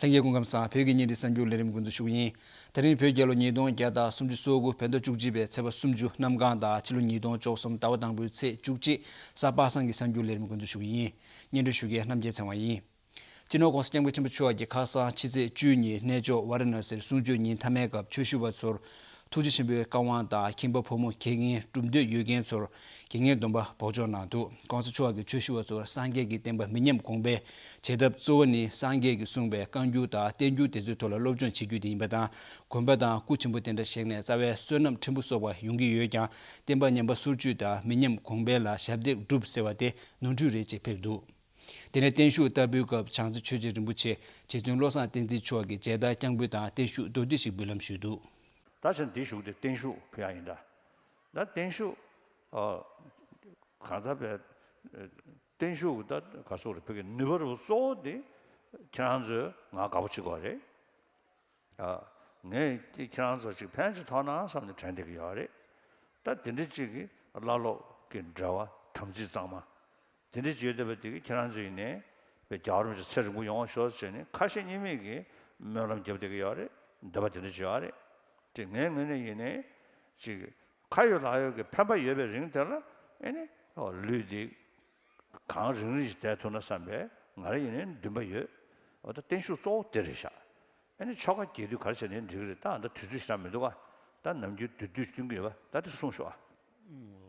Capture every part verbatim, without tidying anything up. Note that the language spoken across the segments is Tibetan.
ལྷན་རྒྱས་སྐུ་ཁམས་བཟང་། བོད་ཀྱི་བརྙན་འཕྲིན་གསར་འགྱུར་ལས་རིམ་འགོ་འཛུགས་ཞུ་གི་ཡིན། དེ་རིང་བོད་རྒྱལ་ལོ་ཉིས་སྟོང་བརྒྱ་དང་སུམ་ཅུ་སོ་དགུ་བོད་ཟླ་བཅུ་གཅིག་པའི་ཚེས་པ་སུམ་ཅུ་གནམ་གང་དང་ཕྱི་ལོ་ཉིས་སྟོང་བཅུ་གསུམ་ཟླ་བ་དང་པོའི་ཚེས་བཅུ་གཅིག་གཟའ་པ་སངས་ཀྱི་གསར་འགྱུར་ལས་རིམ་འགོ་འཛུགས་ཞུ་གི་ཡིན། སྙན་སྒྲོན་ཞུ་མཁན་རྣམ་རྒྱལ་ཚེ་དབང་ཡིན། སྤྱི་ནོར་༸གོང་ས་༸སྐྱབས་མགོན་ཆེན་པོ་མཆོག་གིས་ཁ་སང་ཕྱི་ཚེས་བཅུ་གཉིས་གནས་མཆོག་ཝཱ་ར་ཎ་སིར་གསུང་ཆོས་ཉིན་མཐའ་མའི་སྐབས་ཆོས་ཞུ་བ་ཚོར་ཐུགས་རྗེ་ཆེན་པོའི་བཀའ་དབང་དང་ཁྱིམ་པ་ཕོ་མོ་དགེ་རྒན་གྲུབ་འདོད་ཡོད་མཁན་ཚོར་དགེ་བསྙེན་སྡོམ་པ་འབོགས་ཆོག་གནང་འདུག ༸གོང་ས་མཆོག་གིས་ཆོས་ཞུ་བ་ཚོར་སངས་རྒྱས་ཀྱི་བསྟན་པ་མི་ཉམས་གོང་འཕེལ་བྱེད་ཐབས་གཙོ་བོ་ནི་སངས་རྒྱས་ཀྱིས་གསུངས་པའི་བཀའ་འགྱུར་དང་བསྟན་འགྱུར་དེ་ཚོའི་ཐོག་ལ་སློབ་སྦྱོང་བྱེད་རྒྱུ་དེ་ཡིན་པ་དང་། དགོན་པ་དང་སྐུ་ཆེན་པོ་དེ་འདྲ་བཞེངས་ནས་རྩ་བའི་བསོད་ནམས་ཕྲན་བུ་གསོག་པ་ཡོང་གི་ཡོད་ཀྱང་། བསྟན་པ་ཉམས་པ་སོར་ཆུད་དང་མི་ཉམས་གོང་འཕེལ་ལ་ཞབས་འདེགས་སྒྲུབ་ཟེར་བ་དེ་ནོར་འཁྲུལ་རེད་ཅེས་ཕེབས་འདུག་དེ་ནས་བརྟན་བཞུགས་བསྟར་འབུལ་སྐབས་བྱང་རྩེ་ཆོས་རྗེ་རིན་པོ་ཆེ་རྗེ་བཙུན་བློ་བཟང་བསྟན་འཛིན་མཆོག་གིས་མཇལ་དར་རྐྱང་འབུལ་དང་བརྟན་བཞུགས་མདོར་བསྡུས་ཤིག་འབུལ་ལམ་ཞུས་འདུག་ད་ཆ་འདི་བཞུགས་ཏེ་བརྟན་བཞུགས་ཕུལ་ཡག་ཡིན་ད། ད་བརྟན་བཞུགས་ཨ་གང་ལྟར་བས་བརྟན་བཞུགས་ད་ག་སོགས་རེད། བོད་ཀྱི་ནུས་པ་རུ་གཙོ་བོ་དེ་ཁྱེད་རང་ཚོས་ང་དགའ་པོ་བྱེད་དགོས་རེད། ཨ། ངས་ཀྱི་ཁྱེད་རང་ཚོ་ཅིག་ཕན་ཅིག་ཐོགས་ན་བསམ་ནས་དྲན་བསྡད་ཀྱི་ཡོད་རེད། ད་དེ་འདྲ་ཅིག་གི་བླ་སློབ་ཀྱི་འབྲེལ་བ་དམ་ཚིག་གཙང་མ། དེ་འདྲ་ཅིག་ཡོད་བསྡད་པ་དེ་གི་ཁྱེད་རང་ཚོ་ཡིན་ནའི་བའི་རྒྱལ་བ་རིན་པོ་ཆེ་ཚེ་རིང་པོ་ཡོང་བ་ཤོག་ཟེར་ནས་ཁ་ཞེ་གཉིས་མེད་ཀྱི་སྨོན་ལམ་རྒྱབ་བསྡད་ཀྱི་ཡོད་རེད། འདོད་པ་དེ་འདྲ་ཅིག་ཡོད་རེད། དེ་ངའི་ངོས་ནས་ཡིན་ནའི་ཅིག་ཁ་ཡོད་ལག་ཡོད་ཀྱི་ཕན་པ་ཡོད་པའི་རིང་དེ་ལ་ཨེ་ནི་ལུས་འདི་གང་རིང་རིང་ཞིག་བསྡད་ཐུབ་ན་བསམ་པའི་ང་རང་ཡིན་ནའི་འདུན་པ་ཡོད། འོ་ད་བརྟན་བཞུགས་གཙོ་བོ་དེ་རེད་ཤག་ཨ་ནི་ཆོ་ག་རྒྱས་བསྡུས་ག་རེ་བྱས་ནའི་འགྲིག་གི་རེད། ད་ད་དུས་ཚོད་ཞེ་དྲག་མི་འདུག་ག་ད་ནམ་རྒྱུན་བསྡུས་བསྡུས་སྟོན་གྱི་ཡོད་པ་ད་དེ་གསུངས་ཤོག་ཨ།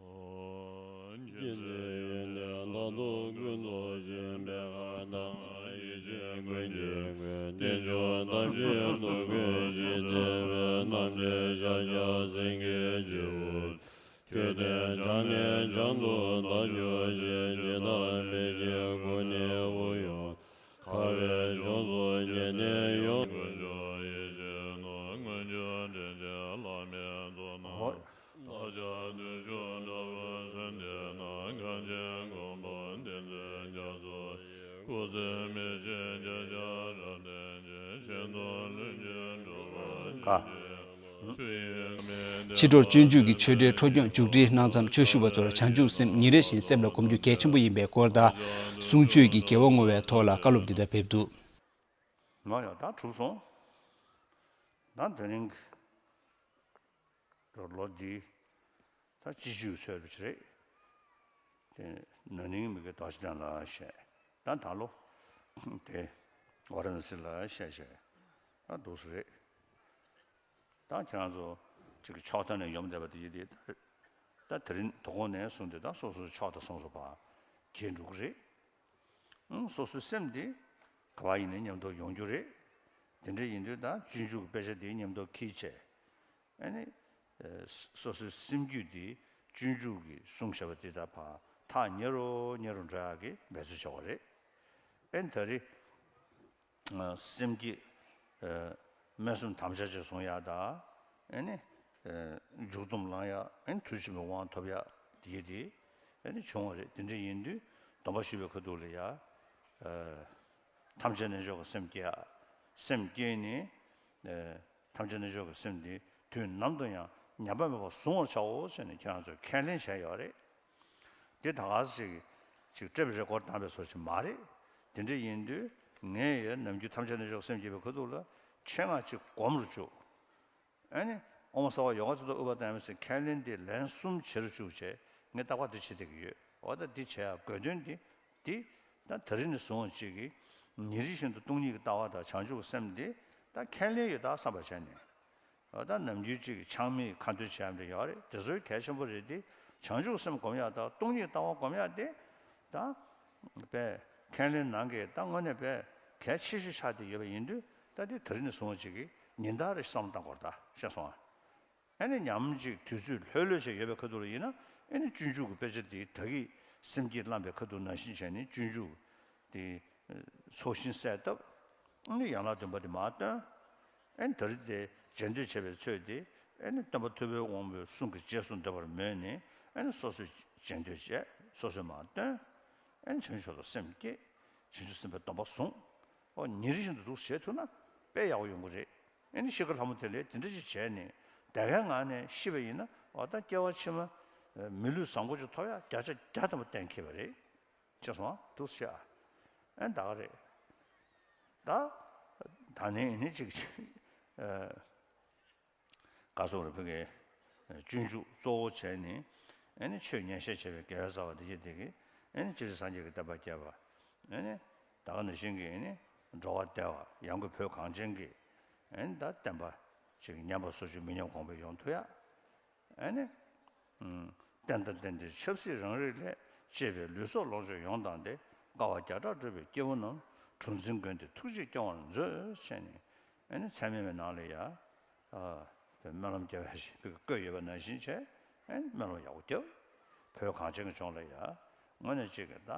ཁྱོད་བསྟན་བྱ་ངན་བྱང་དུ་བདག་གྱུར་ཅིག་ཇི་ལྟར་མི་བསྐྱོད་སྐུ་ནི་དབུ་ཡོད། ཁ་བའི་ལྗོངས་སུ་རྒྱལ་ནས་ཡོངས། དཀོན་མཆོག་ཡིད་བཞིན་ནོར་མངོན་གྱུར་དྲིན་ཅན་བླ་མའི་གཙུག་ན། ཨོ། བདག་ཅག་བརྟུལ་ཞུགས་དགྲ་བོའི་མཚོན་དེ་ན། གངས་ཅན་གོ་འཕང་བདེན་མཛོད་རྒྱ་མཚོ་ཡི། སྐུ་ཚེ་མི་ཤིགས་བརྒྱ་ཆ་རབ་བརྟན་ཅིང་། གཞན་དོན་ལྷུན་གྱིས་གྲུབ་པར་བྱིན་གྱིས་རློབས། ཕྱི་དྲོར་སྤྱོད་འཇུག་གི་ཆོས་འབྲེལ་འཕྲོ་སྐྱོད་མཇུག་སྒྲིལ་གནང་མཚམས་ཆོས་ཞུ་བ་ཚོར་བྱང་ཆུབ་སེམས་ཉིན་རེ་བཞིན་སེམས་ལ་སྒོམ་རྒྱུ་གལ་ཆེན་པོ་ཡིན་པའི་སྐོར་དང་། གསུང་ཆོས་ཀྱི་དགེ་བ་བསྔོ་བའི་ཐོག་ལ་བཀའ་སློབ་འདི་ལྟར་ཕེབས་འདུག་ང་ཡང་ད་གྲུབ་སོང་། ད་དེ་རིང་གི་ལོ་འདི་ད་སྤྱི་ཆོས་ཚོད་རུ་ཅི་རེད། དེ་ན་ནིང་མི་དགེ་རྡོ་རྗེ་གདན་ལ་བཤད། ད་ད་ལོ་དེ་ཝཱ་ར་ཎ་སི་ལ་བཤད་བྱས་ད་འདུག་སེ་རེད། ད་ཁྱེད་རང་ཚོ་ཅིག་གི་ཕྱོགས་མཐའ་ནས་ཡོང་བསྡད་པ་དེ་ཡིན་དེ། ད་དེ་རིང་དོ་དགོང་ནས་བཟུང་སྟེ་ད་སོ་སོའི་ཕྱོགས་དང་སོ་སོ་བར་གྱེས་འགྲོ་གི་རེད། ཨང་། སོ་སོའི་སེམས་དེ་ག་བ་ཡིན་ནའི་མཉམ་དུ་ཡོང་རྒྱུ་རེད། དེ་འདྲ་ཡིན་དུས་ད་སྤྱོད་འཇུག་གི་དཔེ་ཆ་དེ་མཉམ་དུ་འཁྱེར་བྱས། ཨ་ནི། ཨ། སོ་སོའི་སེམས་རྒྱུད་དེ་སྤྱོད་འཇུག་གིས་གསུངས་བཞག་པ་དེ་དག་ཕར་ཐག་ཉེ་རུ་ཉེ་རུ་འགྲོ་ཡག་གི་འབད་རྩོལ་བྱེད་དགོས་རེད། ཨ་ནི་ད་རེས། ཨ། སེམས་བསྐྱེད། ཨ། སྨོན་གསུམ་དམ་བཅའ་ཅིག་བཟུང་ཡག་དང་། ཨ་ནི། ཨ། མཇུག་སྡོམ་བླང་ཡག་ཨ་ནི་མཐུ་ཆེན་པོའི་དབང་ཐོབ་ཡག་དེ་དེ་ཨ་ནི་བྱུང་བ་རེད། དེ་འདྲ་ཡིན་དུས་སྡོམ་པ་ཞུ་བའི་ཁ་ཐུག་ལ་ཡ། ཨ། ཐམས་ཅད་རྣལ་འབྱོར་གྱི་སེམས་བསྐྱེད་ཡག་སེམས་བསྐྱེད་ནས། ཨ། ཐམས་ཅད་རྣལ་འབྱོར་གྱི་སེམས་འདི་དུས་ནམ་དུ་ཡང་ཉམས་པ་མེད་པར་གཟུང་བར་བྱའོ་ཞེས་ནས་ཁྱེད་རང་ཚོས་ཁས་ལེན་བྱས་ཡོད་རེད། དེ་ད་ག་ཟེ་ཅིག་ཅིག་སྤྲད་པའི་རེ་སྐུལ་བཏང་བའི་བཟོ་ཅིག་མ་རེད། དེ་འདྲ་ཡིན་དུས་ངས་ཡང་ནམ་རྒྱུན་ཐམས་ཅད་རྣལ་འབྱོར་སེམས་བསྐྱེད་པའི་ཁ་ཐུག་ལ་ཆེད་མངགས་ཅིག་སྒོམ་རུ་བཅུག་ཨ་ནི་ཨོཾ་སརྦ་ཡོ་ག་ཙི་ཏུ་ཨུ་པ་དན་མ་ཟེར་ཁས་ལེན་དེ་ལན་གསུམ་བྱེད་རུ་བཅུག་བྱས་ངས་རྟག་པར་དེ་བྱེད་བསྡད་ཀྱི་ཡོད། འོ་ད་འདི་བྱེད་ཡག་དགོས་དོན་དེ། འདི་ད་ད་རིང་ནས་བཟུང་བ་ཅིག་གིས་ཉིན་རེ་བཞིན་དུ་སྟོང་ཉིད་ཀྱི་ལྟ་བ་དང་བྱང་ཆུབ་སེམས་འདི་ད་ཁས་ལེན་ཡོད་ད་བསམ་པ་བྱས་ནས། འོ་ད་ནམ་རྒྱུན་ཅིག་གིས་ཆགས་མེད་ཁ་འདོན་བྱེད་ཡག་འདྲ་ཡོད་རེད། དེ་ཚོའི་གལ་ཆེན་པོ་རེད་དེ། བྱང་ཆུབ་སེམས་སྒོམ་ཡག་དང་སྟོང་ཉིད་ཀྱི་ལྟ་བ་སྒོམ་ཡག་དེ་ད་དཔེ་ཁས་ལེན་ནང་གི་ད་དངོས་གནས་དཔེ་གལ་ཆེ་ཤོས་ཆགས་བསྡད་ཡོད་པ་ཡིན་དུས། ད་འདི་ད་རིང་ནས་བཟུང་བ་ཅིག་གིས་ཉིན་ལྟར་རེ་བསམ་བློ་བཏང་དགོས་རེད་ད། ཤེས་སོང་ཨ། ཨ་ནི་ཉམས་ཅིག་དུས་ཚོད་ལྷོད་ལྷོད་བྱས་ཡོད་པའི་ཁ་ཐུག་ལ་ཡིན་ན། ཨ་ནི་སྤྱོད་འཇུག་གི་དཔེ་ཆ་དེ་ད་གིན་སེམས་བསྐྱེད་བླངས་པའི་ཁ་ཐུག་ནང་བཞིན་བྱས་ནས་སྤྱོད་འཇུག་དེ་ཚོགས་ཞིང་གསལ་བཏབ། ཨ་ནི་ཡན་ལག་བདུན་པ་དེ་མར་བཏོན། ཨ་ནི་ད་རེས་དེ་རྗེས་ཟློས་བྱས་པའི་ཚོད་དེ། ཨ་ནི་སྟོན་པ་ཐུབ་པའི་དབང་པོའི་གསུང་གི་རྗེས་སུ་འདེབས་པར་མོས་ནས། ཨ་ནི་སོ་སོས་རྗེས་ཟློས་བྱས་སོ་སོས་མར་བཏོན། ཨ་ནི་བྱང་ཆུབ་མཆོག་ཏུ་སེམས་བསྐྱེད། བྱང་ཆུབ་སེམས་དཔའི་སྡོམ་པ་བཟུང་། ཨོ་ཉིན་རེ་བཞིན་དུ་འདུག་བྱེད་ཐུབ་ན་དཔེ་ཡག་པོ་ཡོང་གི་རེད། ཨ་ནི་ཤི་ཁ་ལྷ་མོ་དེ་ལས་དེ་འདྲ་ཞིག་བྱས་ནས་དད་པའི་ངང་ནས་ཤི་བ་ཡིན་ན། འོ་ད་སྐྱེ་བ་ཕྱི་མ་མི་ལུས་བཟང་པོ་ཅིག་ཐོབ་ཡག་བརྒྱ་ཆ་བརྒྱ་ཐམ་པ་གཏན་འཁེལ་བ་རེད། ཅེས་སོང་འདུག་བྱས་ཨ། ཨ་ནི་ད་ག་རེད། ད་ ད་ནི་ནི་ཅིག་ཨ་ག་སོགས་རེ་ཕུལ་གི་སྤྱོད་འཇུག་གཙོ་བོ་བྱས་ནི་ཨ་ནི་ཆོས་ཉན་བཤད་བྱས་པའི་དགེ་བའི་རྩ་བ་འདི་ཡི་དེ་གི་ཨ་ནི་སྤྱིར་སངས་རྒྱས་ཀྱི་བསྟན་པ་བསྐྱལ་བ། ཨ་ནི་ད་ག་ནང་བཞིན་གྱི་ཨ་ནི་འགྲོ་བ་བདེ་བ་ཡང་སྒོས་བོད་གངས་ཅན་གྱི་ཨ་ནི་ད་བསྟན་པ་ཅིག་ཉམས་པ་སོར་ཆུད་མི་ཉམས་གོང་འཕེལ་ཡོང་ཐུབ་ཡ། ཨ་ནི། ཨུམ། བསྟན་དང་ལྡན་ཏེ་ཆབ་སྲིད་རང་རིགས་ལས། གཅེས་པའི་ལུས་སྲོག་ལོངས་སྤྱོད་ཡོངས་བདག་སྟེ། དཀའ་བ་བརྒྱ་ཕྲག་སྒྲོལ་བའི་སྐྱེས་བུ་རྣམས། གྲུ་འཛིན་མགོན་དེར་ཐུགས་རྗེས་སྐྱོང་བར་མཛོད། ཅེས་ནས། ཨ་ནི་ཚད་མེད་པའི་ནང་ལ་ཡ། ཨ། སྨོན་ལམ་རྒྱབ་པ་ཞིག་བཀོད་ཡོད་པ་ནང་བཞིན་བྱས། ཨ་ནི་སྨོན་ལམ་ཡག་པོ་རྒྱབ། བོད་གངས་ཅན་གྱི་ལྗོངས་ལ་ཡ། དངོས་གནས་གཅིག་གི་ད།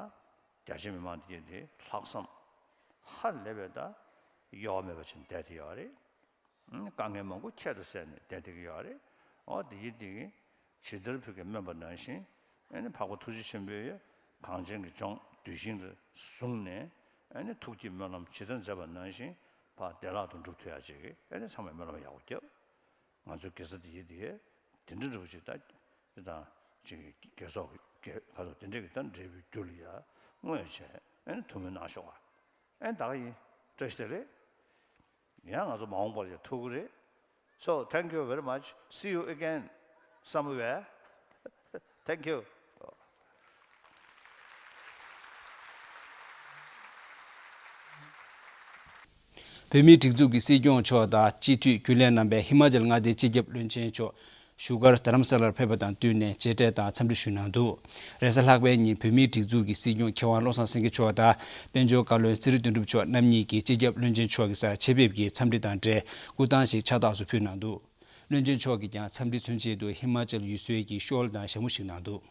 རྒྱ་ཆེ་མི་མང་དེ་དེ་ལྷག་བསམ། ཧ་ལས་པའི་ད། གཡོ་བ་མེད་པ་ཅིག་བསྡད་དེ་ཡོད་རེད། དཀའ་ངལ་མང་པོ་ཁྱད་དུ་བསད་ནས་བསྡད་བསྡད་ཀྱི་ཡོད་རེད། འོ་དེ་ཡིན་དེ་ཇི་ལྟར་བོད་ཀྱི་སྨོན་པ་ནང་བཞིན། ཨ་ནི་འཕགས་པ་ཐུགས་རྗེ་ཆེན་པོས་གངས་ཅན་གྱི་ལྗོངས་གདུལ་ཞིང་དུ་བཟུང་ནས། ཨ་ནི་ཐུགས་བསྐྱེད་སྨོན་ལམ་ཇི་ལྟར་མཛད་པ་ནང་བཞིན་ཕར་བདེ་བླག་ཏུ་འགྲུབ་ཐུབ་ཡ་ཅིག་ཨ་ནི་ཚང་མས་སྨོན་ལམ་ཡག་པོ་རྒྱབ། ང་ཚོའི་དགེ་རྩ་དེ་ཡིན་དེ་དེ་འདྲ་འདྲ་པོ་ཅིག་ད་དེ་དང་ཅིག་དགེ་ཚོགས་དགེ་ག་ཚོད་དེ་འདྲ་གི་ད་འབྲས་བུའི་རྒྱུ་ལ་ཡ་བསྔོས་བྱས་ཨ་ནི་ཐུགས་སྨོན་གནང་ཤོག་ཨ། ཨ་ནི་ད་ག་ཡིན། བཀྲ་ཤིས་བདེ་ལེགས། ཡང་ང་ཚོ་མ་འོངས་པར་ཡང་ཐུག་གི་རེད། So, thank you very much. See you again somewhere. Thank you. བོད་མིའི་སྒྲིག་འཛུགས་ཀྱི་སྲིད་སྐྱོང་མཆོག་དང་སྤྱི་འཐུས་རྒྱུན་ལས་རྣམ་པས་ཧི་མ་ཅལ་མངའ་སྡེའི་སྤྱི་ཁྱབ་བློན་ཆེན་མཆོག་བཞུགས་སྒར་རྡ་རམ་ས་ལར་ཕེབས་པ་དང་བསྟུན་ནས་མཇལ་འཕྲད་དང་འཚམས་འདྲི་ཞུས་གནང་འདུག་རེས་གཟའ་ལྷག་པའི་ཉིན་བོད་མིའི་སྒྲིག་འཛུགས་ཀྱི་སྲིད་སྐྱོང་མཁས་དབང་བློ་བཟང་སེང་གེ་མཆོག་དང་དཔལ་འབྱོར་བཀའ་བློན་ཚེ་རིང་དོན་གྲུབ་མཆོག་རྣམ་གཉིས་ཀྱིས་སྤྱི་ཁྱབ་བློན་ཆེན་མཆོག་གི་སར་ཆེད་ཕེབས་ཀྱིས་འཚམས་འདྲི་དང་འབྲེལ་སྐུ་ཐང་ཞིག་ཕྱག་རྟགས་སུ་ཕུལ་གནང་འདུག་བློན་ཆེན་མཆོག་གིས་ཀྱང་འཚམས་འདྲི་མཚོན་ཆེད་དུ་ཧི་མ་ཅལ་ཡུལ་སྲོལ་གྱི་ཤོལ་དང་ཞྭ་མོ་ཞིག་གནང་འདུག་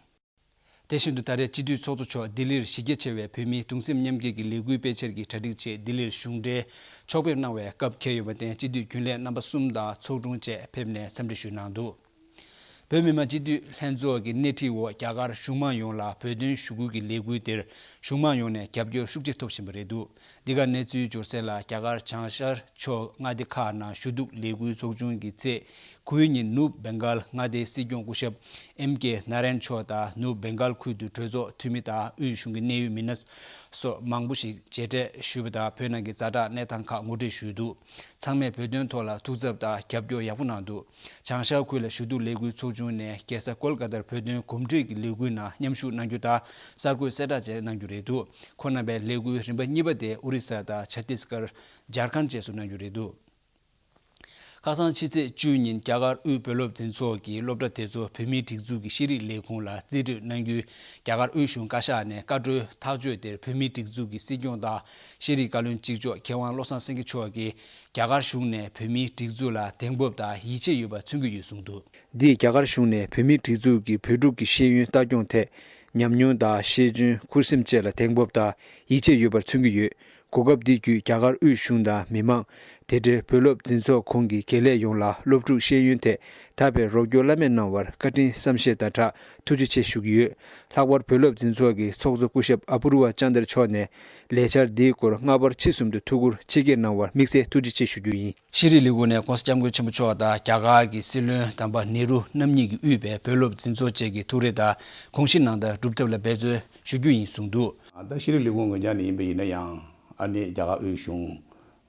དེ་བཞིན་དུ་ད་རེས་སྤྱི་འཐུས་ཚོགས་གཙོ་མཆོག་ལྡི་ལིར་གཞི་རྒྱ་ཆེ་བའི་བོད་མིའི་གདུང་སེམས་མཉམ་སྐྱེད་ཀྱི་ལས་འགུལ་སྤེལ་འཆར་གྱི་གྲ་སྒྲིག་ཆེད་ལྡི་ལིར་གཞུང་འབྲེལ་ཕྱོགས་ཕེབས་གནང་བའི་སྐབས་འཁེལ་ཡོད་པར་བརྟེན་སྤྱི་འཐུས་རྒྱུན་ལས་རྣམ་པ་གསུམ་དང་ཚོགས་དྲུང་བཅས་ཕེབས་ནས་འཚམས་འདྲི་ཞུས་གནང་འདུག་བོད་མི་མང་སྤྱི་འཐུས་ལྷན་ཚོགས་ཀྱི་སྣེ་ཁྲིད་འོག་རྒྱ་གར་གཞུང་མང་ཡོངས་ལ་བོད་དོན་ཞུ་སྐུལ་གྱི་ལས་འགུལ་དེར་གཞུང་མང་ཡོངས་ནས་རྒྱབ་སྐྱོར་ཤུགས་ཆེ་ཐོབ་བཞིན་པ་རེད་འདུག་འདི་ག་གནས་ཚུལ་འབྱོར་གསལ་ལ། རྒྱ་གར་བྱང་ཤར་ཕྱོགས་མངའ་སྡེ་ཁག་ནང་ཞུ་གཏུག་ལས་འགུལ་ཚོགས་ཆུང་གི་ཚེས་དགུའི་ཉིན་ནུབ་བེང་གལ་མངའ་སྡེའི་སྲིད་སྐྱོང་སྐུ་ཞབས་ཨེམ་ཀེ་ན་རན་མཆོག་དང་ནུབ་བེང་གལ་ཁུལ་དུ་གྲོས་ཚོགས་འཐུས་མི་དང་དབུས་གཞུང་གི་གནད་ཡོད་མི་སྣ་སོགས་མང་པོ་ཞིག་མཇལ་འཕྲད་ཞུས་པ་དང་བོད་ནང་གི་ཛ་དྲག་གནས་སྟངས་ཁག་ངོ་སྤྲོད་ཞུས་འདུག་ཚང་མས་བོད་དོན་ཐོག་ལ་ཐུགས་འཚབ་དང་རྒྱབ་སྐྱོར་ཡག་པོ་གནང་འདུག་བྱང་ཤར་ཁུལ་ལ་ཞུ་གཏུག་ལས་འགུལ་ཚོགས་ཆུང་ནས་རྒྱལ་ས་ཀོལ་ཀ་ཏར་བོད་དོན་གོམ་བགྲོད་ཀྱི་ལས་འགུལ་ནང་མཉམ་ཞུགས་གནང་རྒྱུ་དང་གསར་འགོད་གསལ་བསྒྲགས་བཅས་གནང་རྒྱུ་རེད་འདུག་ཁོང་རྣམ་པས་ལས་འགུལ་རིམ་པ་གཉིས་པ་དེ་ཨོ་རི་ས་དང་ཆ་ཏིས་ཀར། ཇར་ཁན་བཅས་སུ་གནང་རྒྱུ་རེད་འདུག་ཁ་སང་ཕྱི་ཚེས་བཅུ་ཉིན་རྒྱ་གར་དབུས་བོད་སློབ་འཛིན་ཚོགས་ཀྱི་སློབ་གྲྭ་དེ་ཚོ་བོད་མིའི་སྒྲིག་འཛུགས་ཀྱི་ཤེས་རིག་ལས་ཁུངས་ལ་རྩིས་སྤྲོད་གནང་རྒྱུའི་རྒྱ་གར་དབུས་གཞུང་བཀའ་ཤག་ནས་བཀའ་འཁྲོལ་ཐག་གཅོད་དེར་བོད་མིའི་སྒྲིག་འཛུགས་ཀྱི་སྲིད་སྐྱོང་དང་ཤེས་རིག་བཀའ་བློན་གཅིག་ལྕོགས་མཁས་དབང་བློ་བཟང་སེང་གེ་མཆོག་གིས་རྒྱ་གར་གཞུང་ནས་བོད་མིའི་སྒྲིག་འཛུགས་ལ་གདེང་སྤོབས་དང་ཡིད་ཆེས་ཡོད་པ་མཚོན་གྱི་ཡོད་གསུངས་འདུག་འདིས་རྒྱ་གར་གཞུང་ནས་བོད་མིའི་སྒྲིག་འཛུགས་ཀྱི་བོད་ཕྲུག་གི་ཤེས་ཡོན་ལྟ་སྐྱོང་ཐད་ཉམས་མྱོང་དང་ཤེས་འཇོན་ཁུར་སེམས་བཅས་ལ་གདེང་སྤོབས་དང་ཡིད་ཆེས་ཡོད་པར་མཚོན་གྱི་ཡོད། གོ་སྐབས་འདི་བརྒྱུད་རྒྱ་གར་དབུས་གཞུང་དང་མི་མང་། དེ་འབྲེལ་བོད་སློབ་འཛིན་ཚོགས་ཁོངས་ཀྱི་དགེ་ལས་ཡོངས་ལ་སློབ་ཕྲུག་ཤེས་ཡོན་ཐད་ད་བར་རོགས་སྐྱོར་བླ་མེད་གནང་བར་བཀའ་དྲིན་བསམ་ཤེས་དང་སྦྲགས་ཐུགས་རྗེ་ཆེ་ཞུ་གི་ཡོད། ལྷག་པར་བོད་སློབ་འཛིན་ཚོགས་ཀྱི་ཚོགས་གཙོ་སྐུ་ཞབས་ཨ་པུར་བ་ཅན་དར་མཆོག་ནས་ལས་འཆར་འདིའི་སྐོར་སྔ་བར་ཕྱི་གསུམ་དུ་ཐུགས་ཁུར་ཆེ་བསྐྱེད་གནང་བར་དམིགས་བསལ་ཐུགས་རྗེ་ཆེ་ཞུ་རྒྱུ་ཡིན། ཤེས་རིག་ལས་ཁུངས་ནས་༸གོང་ས་༸སྐྱབས་མགོན་ཆེན་པོ་མཆོག་དང་རྒྱ་གར་གྱི་སྲིད་བློན་དམ་པ་ནེ་རུ་རྣམ་གཉིས་ཀྱིས་དབུས་པའི་བོད་སློབ་འཛིན་ཚོགས་བཅས་ཀྱི་ཐུགས་རེ་དང་གོང་ཞུས་གནང་སྟེ་སྒྲུབ་ཐབས་ལ་འབད་བརྩོན་ཞུ་རྒྱུ་ཡིན་གསུངས་འདུག་ད་ཤེས་རིག་ལས་ཁུངས་ངོས་ཀྱང་ནས་ཡིན་པ་ཡིན་ན་ཡང་ཨ་ནི་རྒྱ་གར་དབུས་གཞུང་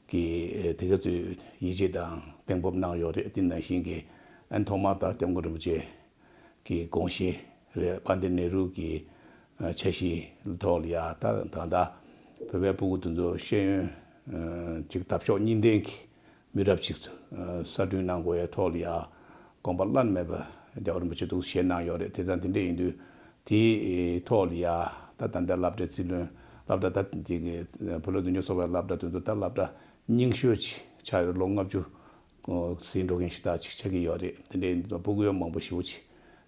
གིས་དེ་ག་ཚོད་ཡིད་ཆེས་དང་གདེང་སྤོབས་གནང་ཡོད་རེད། དེ་ནང་བཞིན་གྱི་ཨ་ནི་ཐོག་མར་ད་༸སྐྱབས་མགོན་རིན་པོ་ཆེ་གི་དགོངས་གཞི་རེད། པཎ་ཌི་ཏ་ནེ་རུ་གི་འཆར་གཞིའི་ཐོག་ལ་ཡ་ད་ད་ལྟ་བོད་པའི་སྤུ་གུ་དེ་ཚོ་ཤེས་ཡོན་ཅིག་འདབ་གཤོག་གཉིས་ལྡན་གྱི་མི་རབས་ཅིག་གསར་སྐྲུན་གནང་དགོས་ཡའི་ཐོག་ལ་ཡ་དགོངས་པ་བླ་ན་མེད་པ་རྒྱལ་བ་རིན་པོ་ཆེ་འདུག་བཞེས་གནང་ཡོད་རེད། དེ་ཙང་དེ་འདྲ་ཡིན་དུས་དེའི་ཐོག་ལ་ཡ་ད་ད་ལྟ་སློབ་གྲྭའི་སྲིད་བློན་སློབ་གྲྭ་ད་ཅིག་བོད་སློབ་འཛིན་སྐྱོང་ཚོགས་པའི་སློབ་གྲྭ་དེ་ཚོ་ད་སློབ་གྲྭ་རྙིང་ཤོས་ཅིག་ཆགས་ཡོད། ལོ་ལྔ་བཅུ་ཟིན་འགྲོ་མཁན་ཞིག་ད་ཅིག་ཆགས་ཀྱི་ཡོད་རེད། དེ་འདྲའི་སྤུ་གུ་ཡང་མང་པོ་ཞེ་པོ་ཅིག་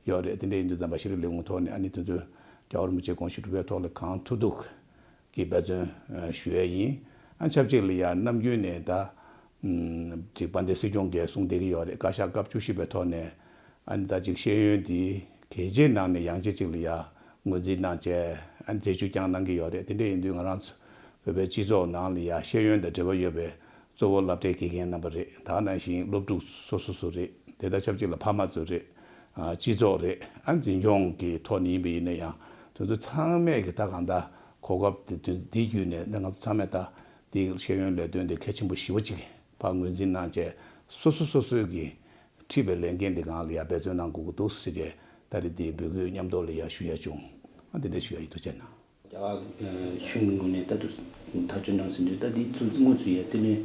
ཡོད་རེད། དེ་འདྲ་ཡིན་དུས་ཙམ་པ་ཤེས་རིག་ལས་ཁུངས་ཐོག་ནས་ཨ་ནི་དེ་ཚོའི་རྒྱལ་བ་རིན་པོ་ཆེའི་དགོངས་གཞི་སྒྲུབ་པའི་ཐོག་ལ་གང་ཐུབ་ཐུབ་ཀྱི་འབད་བརྩོན་ཞུ་ཡས་ཡིན། ཨ་ཆབས་ཅིག་ལ་ཡང་ནམ་རྒྱུན་ནས་ད་ཅིག་དཔལ་ལྡན་སྲིད་སྐྱོང་གིས་གསུངས་བསྡད་ཀྱི་ཡོད་རེད། བཀའ་ཤག་སྐབས་བཅུ་བཞི་པའི་ཐོག་ནས་ཨ་ནི་ད་ཅིག་ཤེས་ཡོན་འདི་གལ་ཆེའི་ནང་ནས་ཡང་ཆེ་ཅིག་ལ་ཡང་ངོས་འཛིན་གནང་བྱས་ཨ་ནི་ཐེ་བྱུས་བསྐྱངས་གནང་གི་ཡོད་རེད། དེ་འདྲ་ཡིན་དུས་ང་རང་ཚོ་བོད་པའི་སྤྱི་ཚོགས་ནང་ལ་ཡང་ཤེས་ཡོན་དང་འབྲེལ་བ་ཡོད་པའི་གཙོ་བོ་སློབ་གྲྭའི་དགེ་རྒན་རྣམ་པ་རེད། ད་ག་ནང་བཞིན་སློབ་ཕྲུག་སོ་སོ་སོ་རེད། དེ་དང་ཆབས་ཅིག་ལ་ཕ་མ་ཚོ་རེད། ཨ་སྤྱི་ཚོགས་རེད། ཨ་འཛིན་སྐྱོང་གི་ཐོག་ནས་ཡིན་པ་ཡིན་ན་ཡང་དེ་ཚོ་ཚང་མས་ཀྱི་ད་གང་ལྟར་གོ་སྐབས་དེ་དུས་འདི་བརྒྱུད་ནས་ད་ང་ཚོ་ཚང་མས་ད་ དེའི་ཤེས་ཡོན་ལས་དོན་དེ་གལ་ཆེན་པོ་ཞེ་པོ་ཅིག་ཕར་ངོས་འཛིན་གནང་བྱས། སོ་སོ་སོ་སོའི་གི་ཁྲིད་པའི་ལས་འགན་དེ་སྒང་ལ་ཡ་འབད་བརྩོན་གནང་དགོས་ཀྱི་འདུག་ཟེར་བྱས། ད་རེས་དེ་འབོད་སྐུལ་མཉམ་ཐོག་ལ་ཡ་ཞུ་ཡ་བྱུང་། ཨ་དེ་འདྲ་ཞུ་ཡ་ཡིན། ཐུགས་རྗེ་གནང་། རྒྱ་གར་གཞུང་གི་ངོས་ནས་ད་དུང་ཐག་གཅོད་གནང་ཟིན་དུས། ད་འདི་ཚོ་དངོས་སུ་ཡ་རྩིས་ལེན།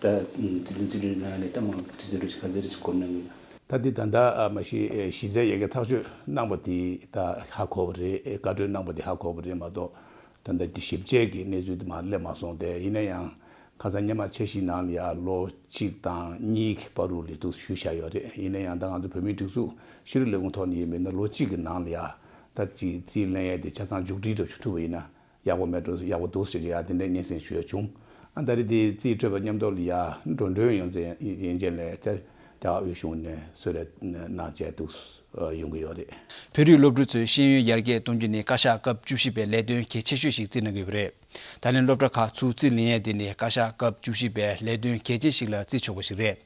ད་རྩིས་ལེན་རྩིས་སྤྲོད་གནང་ཡ་ལས་ད་མང་དུས་ཚོད་རེ་ཞིག་ག་ཚོད་རེ་ཞིག་འགོར་གནང་གི་ཡོད། ད་འདི་ད་ལྟ་ཨ་མ་གཞི་ཨེ་གཞི་རྩའི་ཡ་གི་ཐག་གཅོད་གནང་པ་དེ་ད་ཧ་གོ་བ་རེད། ཨེ་བཀའ་འཁྲོལ་གནང་པ་དེ་ཧ་གོ་བ་རེད་མ་གཏོགས། ད་ལྟ་འདི་ཞིབ་དཔྱད་ཀྱི་གནས་ཚུལ་དེ་མར་སླེབས་མ་སོང་སྟེ། ཡིན་ན་ཡང་ཁ་སང་སྔོན་མ་འཆར་གཞིའི་ནང་ལ་ཡ་ལོ་གཅིག་དང་གཉིས་ཀྱི་བར་དུ་ལ་འདུག་ཞུས་བཞག་ཡོད་རེད། ཡིན་ན་ཡང་ད་ང་ཚོ་བོད་མིའི་སྒྲིག་འཛུགས་ཤེས་རིག་ལས་ཁུངས་ཐོག་ནས་ཡིན་པ་ཡིན་ན་ལོ་གཅིག་གི་ནང་ལ་ཡ་ད་ཅིག་རྩིས་ལེན་ཡས་དེ་ཆ་ཚང་མཇུག་སྒྲིལ་འདྲ་ཞིག་ཐུབ་པ་ཡིན་ན་ཡག་པོ་མེད་འགྲོ། ཡག་པོ་འདུག་ཟེར་གྱི་ཡ་དེ་འདྲའི་སྙན་སེང་ཞུ་ཡ་བྱུང་། ཨ་ད་རེས་དེ་རྩིས་སྤྲོད་པ་མཉམ་དུ་ལ་ཡ་འགྲོ་གྲོན་ཡོང་ཚེ་ཡིན་རྗེས་ལ་ད་རྒྱ་གར་དབུས་གཞུང་ནས་གསོལ་རས་གནང་བྱས་འདུག་ཡོང་གི་ཡོད་རེད། བོད་རིགས་སློབ་ཕྲུག་ཚོའི་ཤེས་ཡོན་ཡར་རྒྱས་གཏོང་རྒྱུ་ནི་བཀའ་ཤག་སྐབས་བཅུ་བཞི་པའི་ལས་དོན་གལ་ཆེ་ཤོས་ཤིག་བརྩིས་གནང་གི་ཡོད་པ་རེད། ད་ལན་སློབ་གྲྭ་ཁག་ཚུར་རྩིས་ལེན་ཡས་དེ་ནི་བཀའ་ཤག་སྐབས་བཅུ་བཞི་པའི་ལས་དོན་གལ་ཆེ་ཞིག་ལ་བརྩི་ཆོག་པ་ཞིག་རེད།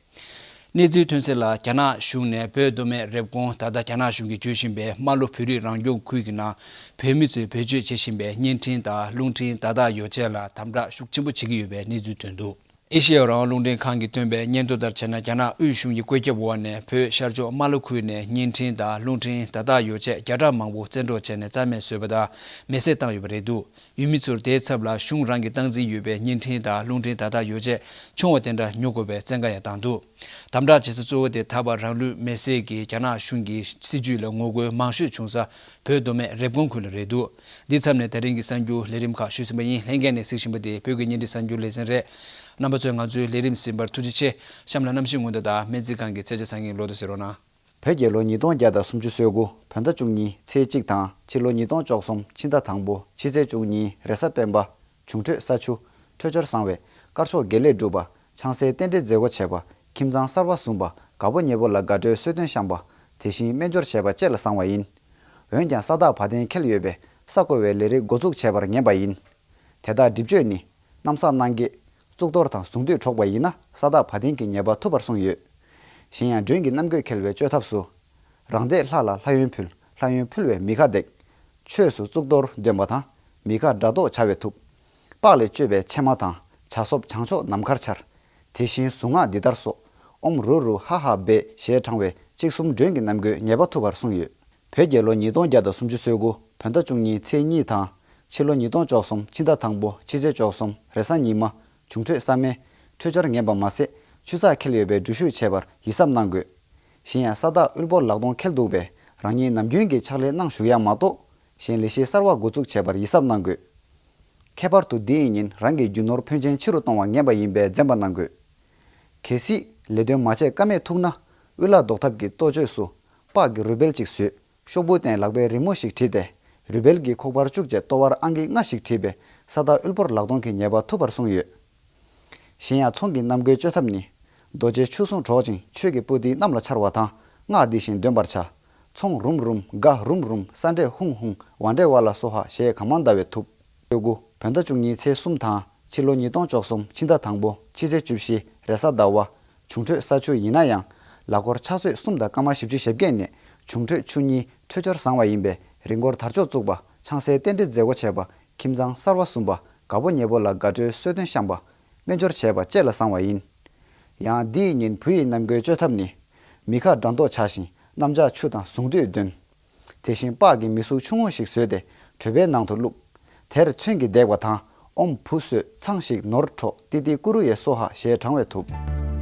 གནས་ཚུལ་ཐོན་གསལ་ལ། རྒྱ་ནག་གཞུང་ནས་བོད་མདོ་སྨད་རེབ་གོང་། ད་ལྟ་རྒྱ་ནག་གཞུང་གིས་བརྗོད་བཞིན་པའི་རྨ་ལྷོ་བོད་རིགས་རང་སྐྱོང་ཁུལ་གྱི་ནང་བོད་མི་ཚོས་བེད་སྤྱོད་བྱེད་བཞིན་པའི་བརྙན་འཕྲིན་དང་རླུང་འཕྲིན་བརྡ་དག་ཡོ་བྱད་ལ་དམ་དྲག་ཤུགས་ཆེན་པོ་བྱེད་ཀྱི་ཡོད་པའི་གནས་ཚུལ་ཐོན་འདུག་ཨེ་ཤེ་ཡ་རང་དབང་རླུང་འཕྲིན་ཁང་གིས་བཏོན་པའི་སྙན་ཐོ་ལྟར་བྱས་ན། རྒྱ་ནག་དབུས་གཞུང་གི་བཀོད་ཁྱབ་འོག་ནས་བོད་ཤར་ཕྱོགས་རྨ་ལྷོ་ཁུལ་ནས་བརྙན་འཕྲིན་དང་རླུང་འཕྲིན་བརྡ་དག་ཡོ་བྱད་བརྒྱ་ཕྲག་མང་པོ་བཙན་འཕྲོག་བྱས་ནས་རྩ་མེད་བཟོས་པ་དང་མེ་བསྲེགས་བཏང་ཡོད་པ་རེད་འདུག་ཡུལ་མི་ཚོར་དེའི་ཚབ་ལ་གཞུང་རང་གི་སྟངས་འཛིན་ཡོད་པའི་བརྙན་འཕྲིན་དང་རླུང་འཕྲིན་བརྡ་དག་ཡོ་བྱད་ཆུང་བ་དེ་འདྲ་ཉོ་དགོས་པའི་བཙན་བཀའ་ཡང་བཏང་འདུག་དམ་དྲག་བྱེད་ས་གཙོ་བོ་དེ་ད་བར་རང་ལུས་མེར་སྲེག་གིས་རྒྱ་ནག་གཞུང་གི་སྲིད་བྱུས་ལ་ངོ་རྒོལ་མང་ཤོས་བྱུང་ས་བོད་མདོ་སྨད་རེབ་གོང་ཁུལ་ལ་རེད་འདུག་འདི་མཚམས་ནས་ད་རིང་གི་གསར་འགྱུར་ལས་རིམ་ཁག་ཞུས་ཟིན་པ་ཡིན། ལྷན་རྒྱས་ནས་གཟིགས་བཞིན་པ་དེ་བོད་ཀྱི་བརྙན་འཕྲིན་གསར་འགྱུར་ལེ་ཚན་རེད། རྣམ་པ་ཚོས་ང་ཚོའི་ལས་རིམ་གཟིགས་པར་ཐུགས་རྗེ་ཆེ། གཤམ་ལ་གནམ་གཤིས་སྔོན་བརྡ་དང་སྨན་རྩིས་ཁང་གི་ཚེས་ཆ་ཚང་གི་ལོ་ཐོ་གཟིགས་རོགས་གནང་། བོད་རྒྱལ་ལོ་ཉིས་སྟོང་བརྒྱ་དང་སུམ་ཅུ་སོ་དགུ་བོད་ཟླ་བཅུ་གཉིས་ཚེས་གཅིག་དང་། ཕྱི་ལོ་ཉིས་སྟོང་བཅུ་གསུམ་ཕྱི་ཟླ་དང་པོ་ཕྱི་ཚེས་བཅུ་གཉིས་རེས་གཟའ་སྤེན་པ། འབྱུང་འཕྲོད་ས་ཆུ། འཕྲོད་སྦྱོར་བཟང་བས་དཀར་ཕྱོགས་དགེ་ལེགས་སྒྲུབ་པ། ཆང་སའི་རྟེན་འབྲེལ་མཛད་སྒོ་བྱས་པ། ཁྱིམ་ཚང་གསར་པ་བཟུང་བ། དགའ་པོ་ཉེ་པོ་ལ་དགའ་སྤྲོའི་གསོལ་སྟོན་བཤམས་པ། དེ་བཞིན་སྨན་སྦྱོར་བྱས་པ་བཅས་ལ་བཟང་བ་ཡིན། འོན་ཀྱང་ས་བདག་བ་དན་འཁེལ་ཡོད་པས་ས་བརྐོ་བའི་ལས་རིགས་འགོ་འཛུགས་བྱས་པར་ངེས་པ་ཡིན། དེ་དག་སྒྲིབ་གཅོད་ནི། གནམ་ས་སྣང་བརྒྱད། གཙུག་ཏོར་དང་གཟུངས་འདུས་འགྲོགས་པ་ཡིན་ན་ས་བདག་བ་དན་གྱི་ཉེས་པ་ཐུབ་པར་གསུངས་ཡོད། གཞན་ཡང་མགྲོན་གྱི་རྣམ་བཀོད་འཁེལ་བའི་བཅོས་ཐབས་སུ། རང་སྡེས་ལྷ་ལ་ལྷ་ཡོན་ཕུལ། ལྷ་ཡོན་ཕུལ་བས་མི་ཁ་བརྡེག་ཆོས་སུ་གཙུག་ཏོར་འདོན་པ་དང་། མི་ཁ་དགྲ་བཟློག་བྱ་བས་ཐུབ། སྤགས་ལས་བཅོས་པའི་ཕྱེ་མ་དང་། བྱ་སོབ་བྱང་ཕྱོགས་ནམ་མཁར་འཕྱར། དེ་བཞིན་གཟུངས་སྔགས་འདི་ལྟར་གསོལ། ཨོཾ་རུ་རུ་ཧ་ཧ་བྷེ་ཞེས་བགྲང་བས་གཅིག་གསུམ་མགྲོན་གྱི་རྣམ་བཀོད་ཉེས་པ་ཐུབ་པར་གསུངས་ཡོད། བོད་རྒྱལ་ལོ་ཉིས་སྟོང་བརྒྱ་དང་སུམ་ཅུ་སོ་དགུ་བོད་ཟླ་བཅུ་གཉིས་ཚེས་གཉིས་དང་། ཕྱི་ལོ་ཉིས་སྟོང་བཅུ་གསུམ་ཕྱི་ཟླ་དང་པོ་ཕྱི་ཚེས་བཅུ་གསུམ་རེས་གཟའ་ཉི་མ། འབྱུང་འཕྲོད་ས་སྨེ། འཕྲོད་སྦྱོར་ངན་པ་མ་ཟད་ཆུ་ཚགས་འཁེལ་ཡོད་པའི་འགྲུལ་བཞུད་བྱས་པར་ཡིད་གཟབ་གནང་དགོས། གཞན་ཡང་ས་བདག་དབུལ་པོ་ལག་སྟོང་འཁེལ་འདུག་པས་རང་ཉིད་ནམ་རྒྱུན་གྱི་ཕྱག་ལས་གནང་བཞུགས་ཡག་མ་གཏོགས། གཞན་ལས་གཞི་གསར་བ་འགོ་འཛུགས་བྱས་པར་ཡིད་གཟབ་གནང་དགོས། ཁྱད་པར་དུ་འདི་ཡི་ཉིན་རང་གི་རྒྱུ་ནོར་ཕོན་ཆེན་ཕྱི་རུ་གཏོང་བ་ངེས་པ་ཡིན་པས་འཛེམ་པ་གནང་དགོས། གལ་སྲིད་ལས་དོན་མ་བྱས་ཀ་མེད་ཐུག་ན། དབུལ་ལག་ཟློག་ཐབས་ཀྱི་གཏོ་བཅོས་སུ། སྤགས་ཀྱི་རུས་སྦལ་གཅིག་བཟོས། ཤོག་བུ་སྟེང་ལག་པའི་རི་མོ་ཞིག་བྲིས་ཏེ། རུས་སྦལ་གྱི་ཁོག་པར་བཅུག་བྱས་ལྟོ་བར་ཨང་ཀི་ལྔ་ཞིག་བྲིས་པས་ས་བདག་དབུལ་པོར་ལག་སྟོང་གི་ཉེས་པ་ཐུབ་པར་གསུངས་ཡོད། གཞན་ཡང་ཚོང་གི་རྣམ་བཀོད་བཅོས་ཐབས་ནི། རྡོ་རྗེ་ཆུ་གསུང་སྒྲོག་ཅིང་ཆོས་ཀྱི་པོ་ཏི་གནམ་ལ་འཕྱར་བ་དང་སྔགས་འདི་བཞིན་འདོན་པར་བྱ། ཚོང་རུམ་རུམ་ག་རུམ་རུམ་ས་འདྲེ་ཧུང་ཧུང་ཝ་འདྲེ་ཝ་ལ་སོ་ཧ་ཞེས་གང་མང་བཟླ་བས་ཐུབ། སོ་དགུ་བོད་ཟླ་བཅུ་གཉིས་ཚེས་གསུམ་དང་ཕྱི་ལོ་ཉིས་སྟོང་བཅུ་གསུམ་ཕྱི་ཟླ་དང་པོ་ཕྱི་ཚེས་བཅུ་བཞི་རེས་གཟའ་ཟླ་བ། འབྱུང་འཕྲོད་ས་ཆུ་ཡིན་ན་ཡང་། ལག་འཁོར་ཆ་ཚོད་གསུམ་དང་སྐར་མ་བཞི་བཅུ་ཞེ་བརྒྱད་ནས་འབྱུང་འཕྲོད་ཆུ་གཉིས་འཕྲོད་སྦྱོར་བཟང་བ་ཡིན་པས་རི་མགོར་དར་ལྕོག་བཙུགས་པ། ཆང་སའི་རྟེན་འབྲེལ་མཛད་སྒོ་བྱས་པ། ཁྱིམ་ཚང་གསར་བ་བཟུང་བ། དགའ་པོ་ཉེ་པོ་ལ་དགའ་སྤྲོའི་གསོལ་སྟོན་བཤམས་པ། སྨན་སྦྱོར་བྱས་པ་བཅས་ལ་བཟང་བ་ཡིན། ཡང་འདི་ཡི་ཉིན་བུ་ཡི་རྣམ་ཀུན་སྤྱོད་ཐབས་ནི། མི་ཁ་དགྲ་བཟློག་བྱ་ཞིང་གནམ་ལྕགས་ཆུ་དང་གཟུངས་བསྡུས་འདོན། དེ་བཞིན་སྤགས་ཀྱི་མི་གཟུགས་ཆུང་ངུ་ཞིག་བཟོས་ཏེ་གྲོད་པའི་ནང་དུ་བླུགས། དེར་ཚོན་གྱིས་བརྡེག་པ་དང་ཨོམ་བུ་གསོད་ཚང་ཞིག་ནོར་འཕྲོག་ཏི་ཏི་ཀུ་རུ་ཡེ་སོ་ཧ་ཞེས་བགྲང་བས་ཐུབ།